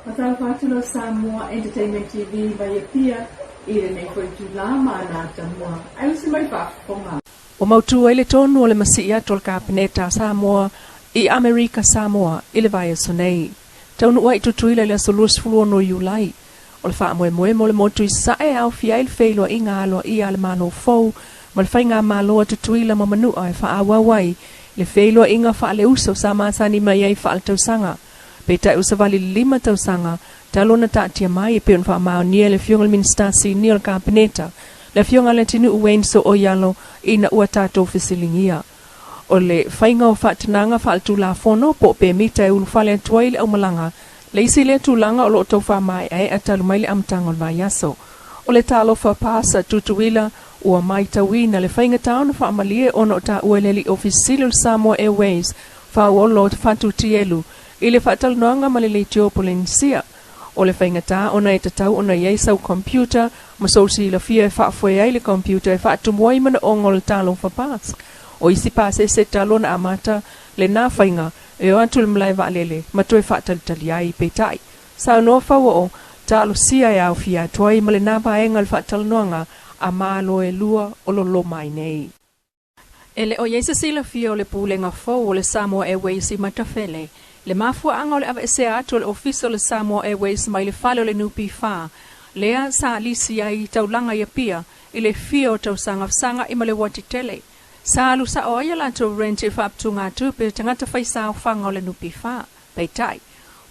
Faatalofa atu la Samoa Entertainment TV mai Apia i lenei foi itulā ma ana atamua. Ae usi mai faafofoga. Ua mautu ai le tonu o le masii atu o le Kapeneta a Samoa i Amerika Samoa i le vaiaso nei. Taunuu ai i Tutuila i le aso 26 o Iulai. O le faamoemoe mo le motu i Sasae e aofia ai le feiloaiga aloaia a le Malo fou ma le Faigamalo a Tutuila ma Manua e faaauau ai le feiloaiga faaleuso sa masani mai ai faaletausaga. Peitai ua savali 5 tausaga talu ona taatia mai e pei ona faamaonia e le Afioga i le Minisita Sinia o le Kapeneta, le Afioga a Leatinuu Wayne Sooialo ina ua tatou fesiligia. O le faiga o faatanaga faaletulafono po o pemita e ulufale atu ai le aumalaga, le isi lea tulaga o lo o tau faamaeaea talu mai le amataga o le vaiaso. O le Talofa Pass a Tutuila ua maitauina le faigata ona faamalie ona o taua e le alii Ofisa Sili o le Samoa Airways Fauolo Fatu Tielu i le faatalanoaga ma le Leitio Polenisia. O le faigata ona e tatau ona i ai sau computer ma sou silafia e faafoe ai le computer e faatumu ai manaoga o le Talofa Pass. O isi pasese talu ona amata lena faiga e o atu i le malae vaalele ma toe faatalitali ai. Peitai, saunoa Fauoo, talosia e aofia atu ai ma lena vaega o le faatalanoaga a Malo e lua o lo o loma ai nei. E le o i ai se silafia o le Pulega fou o le Samoa Airways i Matafele le mafuaaga o le aveesea atu o le Ofisa o le Samoa Airways mai le fale o le NPF lea sa lisi ai taulaga i Apia i le fia o tausaga fesagai ma le uati tele. Sa alu sao ai a latou rent i faaputugatupe tagata faisaofaga o le NPF. Peitai,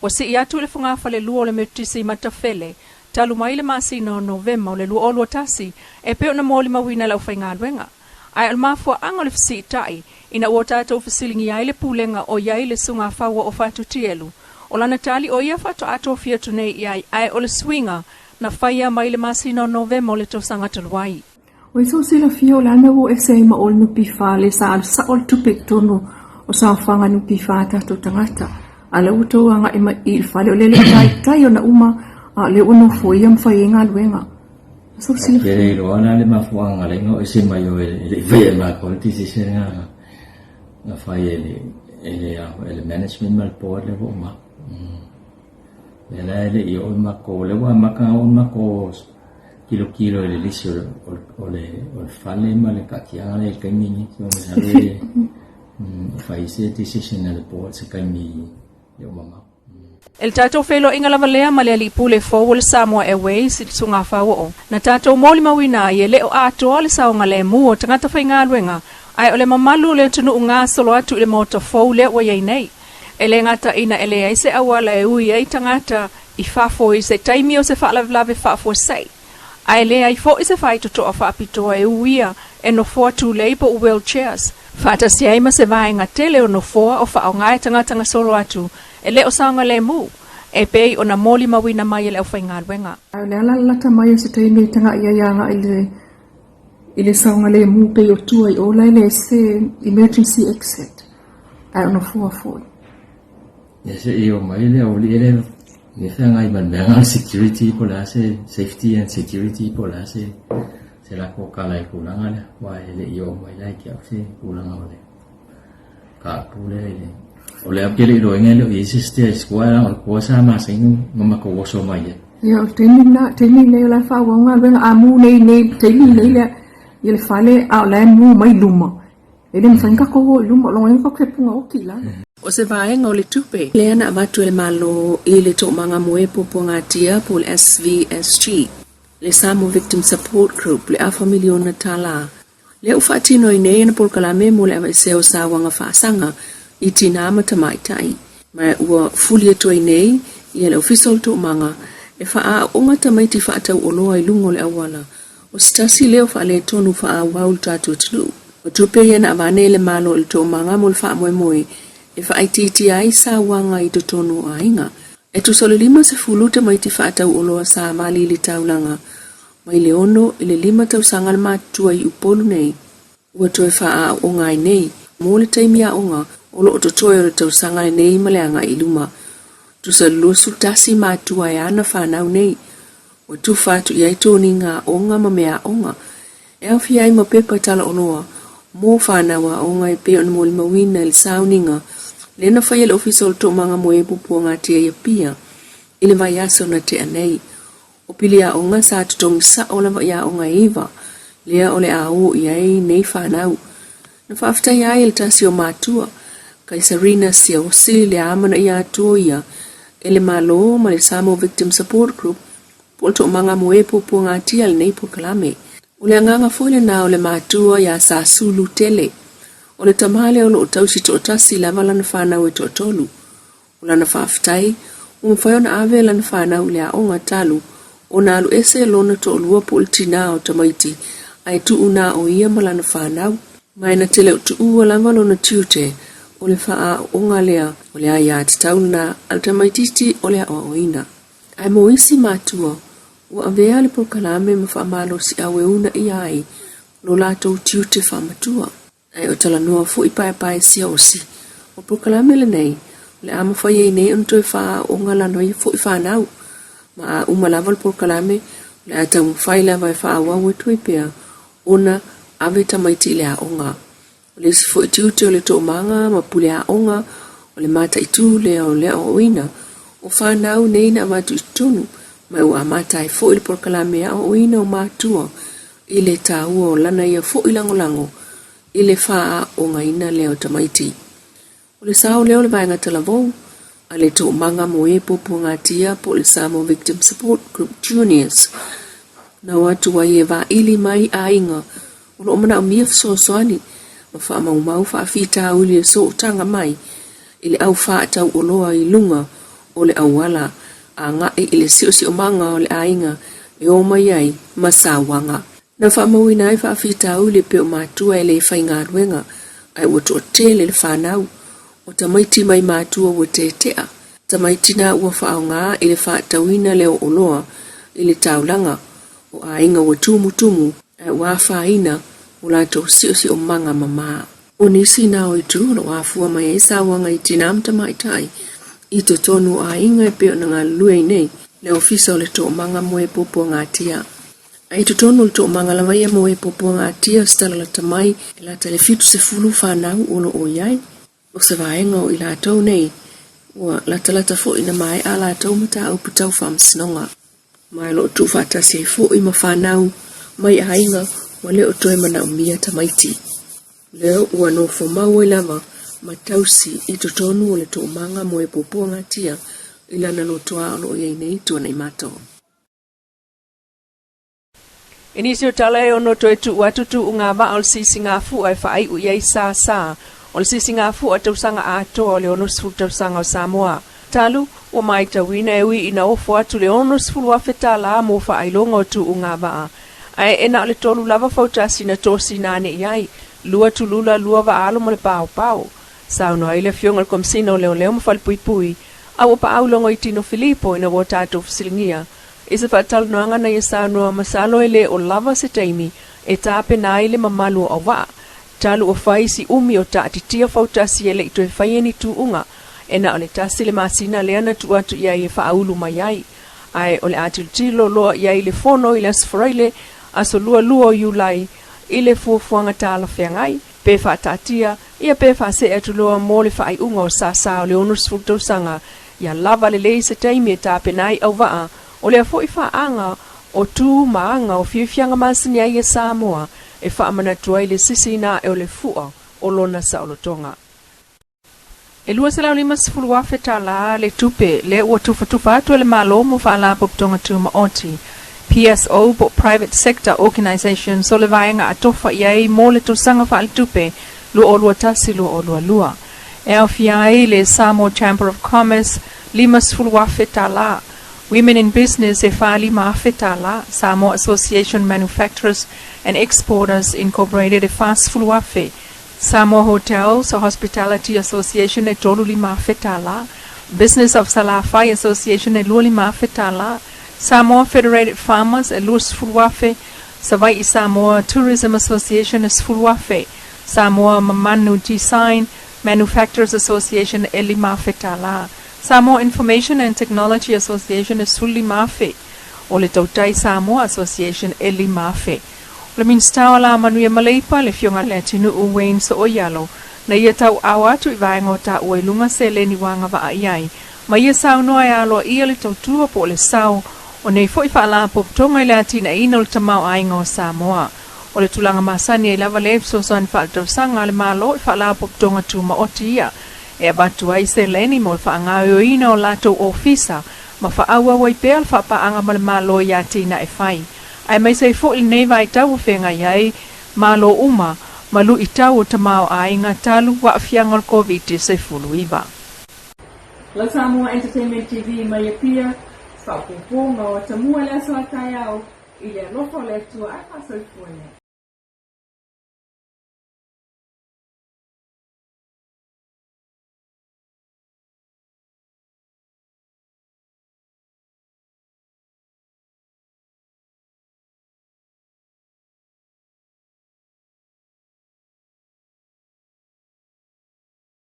ua sii atu i le fogafalelua o le Metotisi i Matafele talu mai le masina o Novema o le 2021 e pei ona molimauina e le aufaigaluega. Ae o le mafuaaga o le fesiitai ina ua tatou fesiligia ai le Pulega o i ai le Susuga Fauoo Fatu Tielu, o lana tali o ia faatoa tofia atu nei i ai, ae o le suiga na faia mai le masina o Novema o le tausaga talu ai. Ua i sou silafia o le a le mea ua o ese ai ma oe le NPF lea sa alu sao le tupe i totonu o saofaga NPF a tatou tagata a lea ua outou agai mai i le fale o lea e le o taitai ona uma a o lea ua nofoia ma fai ai galuega. Sou silafia. Ke le iloa la le mafuaaga lea na o ese mai o e le i faia e matou le decision na fai e le e le e le management ma le board lea ua uma. Lea la e le i oo matou, lea ua amata ona oo matou kilokilo i le lisi o le fale ma le taatiaga lea i le taimi lenei. So masalo e fai se decision a le board se taimi le o mamao. E le tatou feiloaiga lava lea ma le alii pule fou o le Samoa Airways i le Susuga Fauoo, na tatou molimauina ai e le o atoa le saogalemu o tagata faigaluega, ae o le mamalu o le atunuu gasolo atu i le maota fou lea ua i ai nei. E le gata ina e leai se auala e ui ai tagata i fafo i se taimi o se faalavelave faafuasei, ae leai foi se faitotoa faapitoa e uia e nofoa tulei po o wheelchairs, faatasi ai ma se vaega tele o nofoa o faaaoga e tagata gasolo atu e le o saogalemu, e pei ona molimauina mai e le aufaigaluega. A o le ala lalata mai o se taimi e taga'i ai aga'i i le i le saogalemu pei o tua i o la e leai se emergency exit ae o nofoa foi. Ia se i o mai le aualii lea e feagai ma le mea lena o le security po o le a se safety and security po o le a se se latou tala i le tulaga lea aua e le i oo mai la ia te au se tulaga o le mataupu lea i le o lea ou te le i iloaina e le o i ai se stairs i tua leaga o le tua sa masani ona matou oso mai ai. Ia o le taimi lena, taimi lenei o la e faaauau galuega, a mu nei nei le taimi lenei lea i le fale a o la e mu mai luma, e le mafai ona tatou o i luma, o lona uiga tatou te puga oti i lalo. O se vaega o le tupe lea na avatu e le Malo i le Toomaga Moe Puapuagatia po o le SVSG, le Samoa Victim Support Group, le afa miliona tala lea ua faatino ai nei ana polokalame mo le aveesea o sauaga faasaga i tinā ma tamaitai, ma ua fuli atu ai nei ia le Ofisa o le Toomaga e faaaooga tamaiti faatauoloa i luga o le auala o se tasi lea o faaletonu faaauau i le tatou atunuu. O tupe ia na avane e le Malo i le Toomaga mo le faamoemoe e faaitiitia ai sauaga i totonu o aiga. E tusa o le 50 tamaiti faatauoloa sa vali i le taulaga mai le 6 i le 5 tausaga le matutua i Upolu nei, ua toe faaaooga ai nei mo le taimi aoga o lo o totoe o le tausaga lenei ma le agai i luma. Tusa le 21 matua e ana fanau nei, ua tufa atu i ai toniga aoga ma mea aoga e aofia ai ma pepa talaoloa mo fanau aoga e pei ona molimauina i le sauniga lea na faia e le Ofisa o le Toomaga Moe Puapuagatia i Apia. i le vaiaso na tea nei. O pili aoga sa totogi sa'o lava i aoga e iva, lea o le a o i ai nei fanau. Na faafetaia ai e le tasi o matua, Kaisarina Siaosi le amanaia atu o ia e le Malo ma le Samoa Victim Support Group po o le toomaga mo e puapuagatia lenei polokalame. O le agaga foi lena o le matua iā Sasulu Tele. O le tama lea o lo o tausi toatasi lava lana fanau e toatolu. O lana faafetai, ua mafai ona ave lana fanau i le aoga talu ona alu ese lona toalua po o le tinā o tamaiti ae tuu na o ia ma lana fanau. Ma e na te le o tuua lava lona tiute o le faaaooga lea o le aiatatau lena a le tamaitiiti o le aoaoina. Ae mo isi matua, ua avea le polokalame ma faamalosiau e uunaia ai lo latou tiute faamatua. Ae o talanoa foi paepae siaosi o polokalame lenei, o le a mafai ai nei ona toe faaaooga lana ia foi fanau. Ma a uma lava le polokalame, o le a taumafai lava e faaauau atu ai pea ona ave tamaiti i le aoga. O le isi foi tiute o le toomaga ma pule aoga, o le mataitu lea o le aoaoina o fanau nei na avatu i totonu, ma ua amata ai foi le polokalame aoaoina o matua i le taua o lana ia foi lagolago i le faaaogaina lea o tamaiti. O le sao lea o le vaega talavou a le Toomaga mo e Puapuagatia po o le Samoa Victim Support Group Juniors na o atu ai e vaili mai aiga o lo o manaomia fesoasoani ma faamaumau faafitauli e sootaga mai i le au faatauoloa i luga o le auala agai i le siosiomaga o le aiga e o mai ai ma sauaga. Na faamauina ai faafitauli pei o matua e le faigaluega ae ua toatele le fanau o tamaiti mai matua ua tetea, tamaiti na ua faaaoga i le faatauina lea o oloa i le taulaga, o aiga ua tumutumu ae ua afaina o latou siosiomaga mama. O nisi na o itu o lo o afua mai ai sauaga i tinā ma tamaitai i totonu o aiga e pei ona galulue ai nei le Ofisa o le Toomaga mo e Puapuagatia. A i totonu o le toomaga lava ia mo e puapuagatia o se tala lata mai e lata i le 70 fanau o lo o i ai. O se vaega o i latou nei, ua latalata foi ina maea a latou mataupu tau faamasinoga. Ma o lo o tuufaatasi ai foi ma fanau mai aiga ua le o toe manaomia tamaiti. Lea ua nofo mau ai lava ma tausi i totonu o le toomaga mo e puapuagatia i lana lotoa o lo o i ai nei Tuanaimato. I nisi o tala e ono toe tuu atu tuuga vaa o le sisigafua e faaiu i ai sa o le sisigafua tausaga atoa o le 60 tausaga o Samoa. Talu, ua matauina e ui ina ofo atu le $60,000 tālā mo faailoga o tuuga vaa. Ae e na o le tolu lava fautasi na tosina ane i ai, lua tulula lua vaaalo ma le paopao. Saunoa ai le Afioga i le Komesina o Leoleo ma Falepuipui, a ua paau Logoitino Filipo ina ua tatou fesiligia i se faatalanoaga na ia saunoa masalo e le o lava se taimi e tapena ai le mamalu o auvaa, talu o fai si umi o taatitia fautasi e le i toe faia ni tuuga, e na o le tasi le masina lea na tuu atu i ai e faaulu mai ai. Ae o le a tilotilo loa i ai le Fono i le Aso Faraile, aso 22 o Iulai, i le fuafuaga talafeagai, pe faataatia, ia pe faasee atu loa mo le faaiuga o sasa o le 60 tausaga, ia lava lelei se taimi e tapena ai auvaa o lea foi faaga o tu ma aga o fiafiaga masani ai e Samoa e faamanatu ai le sisiina ae o le fua o lona saolotoga. E $250,000 tālā le tupe lea ua tufatufa atu e le Malo mo Faalapotopotoga Tumaoti, PSO po o Private Sector Organisations, o le vaega atofa i ai mo le tausaga faaletupe 2021/2022. E aofia ai le Samoa Chamber of Commerce $50,000 tālā, Women in Business e $45,000 tālā, Samoa Association Manufacturers and Exporters Incorporated e $40,000, Samoa Hotels Hospitality Association e $35,000 tālā, Business of Salafai Association e $25,000 tālā, Samoa Federated Farmers e $20,000, Savai'i Samoa Tourism Association e $10,000, Samoa Mamanu Design Manufacturers Association e $5,000 tālā, Samoa Information and Technology Association e $15,000, o le Tautai Samoa Association e $5,000. O le Minisita o Alamanuia ma Leipa, le Afioga i le Atinuu Wayne So'oialo, na ia tauaao atu i vaega o taua i luga seleni ua agavaa i ai Ma ia saunoa e aloaia le tautua po o le sao o nei foi faalapotopotoga i le atinaeina o le tamaoaiga o Samoa. O le tulaga masani ai lava lea i fesoasoani faaletausaga a le Malo i faalapotopotoga tumaoti ia e avatu ai seleni mo le faagaoioiina o latou ofisa ma faaauau ai pea le faapaaga ma le Malo i atinae fai, aemaise ai foi lenei vaitau ua feagai ai Malo uma ma luitau o tamaoaiga talu aafiaga o le Koviti-19. Lau Samoa Entertainment TV mai Apia, faaopoopo ma o atamua i le aso a taeao, i le alofa o le Atua ae faasoifua ia.